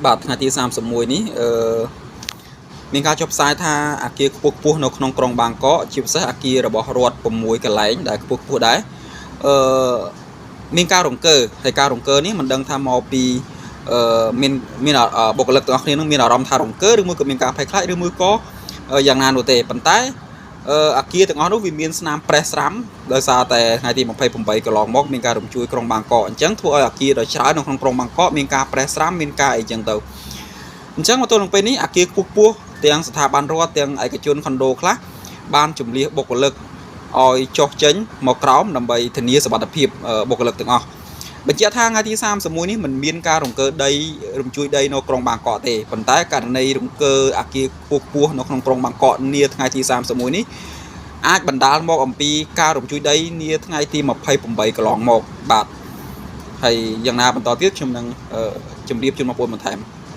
បាទថ្ងៃទី31នេះអឺមានការចុះផ្សាយថាអាគារខ្ពស់ខ្ពស់នៅក្នុងក្រុងបាងកកជាពិសេសអាគាររបស់រដ្ឋ6កន្លែងដែលខ្ពស់ខ្ពស់ដែរអឺមានការរង្គើហើយការរង្គើនេះមិនដឹងថាមកពីអឺមានមានបុគ្គលិកទាំងអស់គ្នានឹងមានអារម្មណ៍ថារង្គើឬមួយក៏មានការភ័យខ្លាចឬមួយក៏យ៉ាងណានោះទេប៉ុន្តែអាគារទាំងអស់នោះវាមានស្នាមប្រេះស្រាំដោយសារតែថ្ងៃទី28កន្លងមកមានការរំជួយក្រុងបាងកកអញ្ចឹងធ្វើឲ្យអាគារដ៏ច្រើននៅក្នុងក្រុងបាងកកមានការប្រេះស្រាំមានការអីចឹងទៅអញ្ចឹងមកទល់នឹងពេលនេះអាគារខ្ពស់ខ្ពស់ទាំងស្ថាប័នរដ្ឋទាំងឯកជនខុនដូខ្លះបានជំលះបុគ្គលិកឲ្យចុះចេញមកក្រោមដើម្បីធានាសុវត្ថិភាពបុគ្គលិកទាំងអស់បញ្ជាក់ថាថ្ងៃទី31នេះមិនមានការរង្គើដីរំជួយដីនៅក្រុងបាងកកទេប៉ុន្តែករណីរង្គើអាគារខ្ពស់ខ្ពស់នៅក្នុងក្រុងបាងកកនាថ្ងៃទី31នេះអាចបណ្ដាលមកអំពីការរំជួយដីនាថ្ងៃទី28កន្លងមកបាទហើយយ៉ាងណាបន្តទៀតខ្ញុំនឹងជម្រាបជូនបងប្អូនបន្ថែម។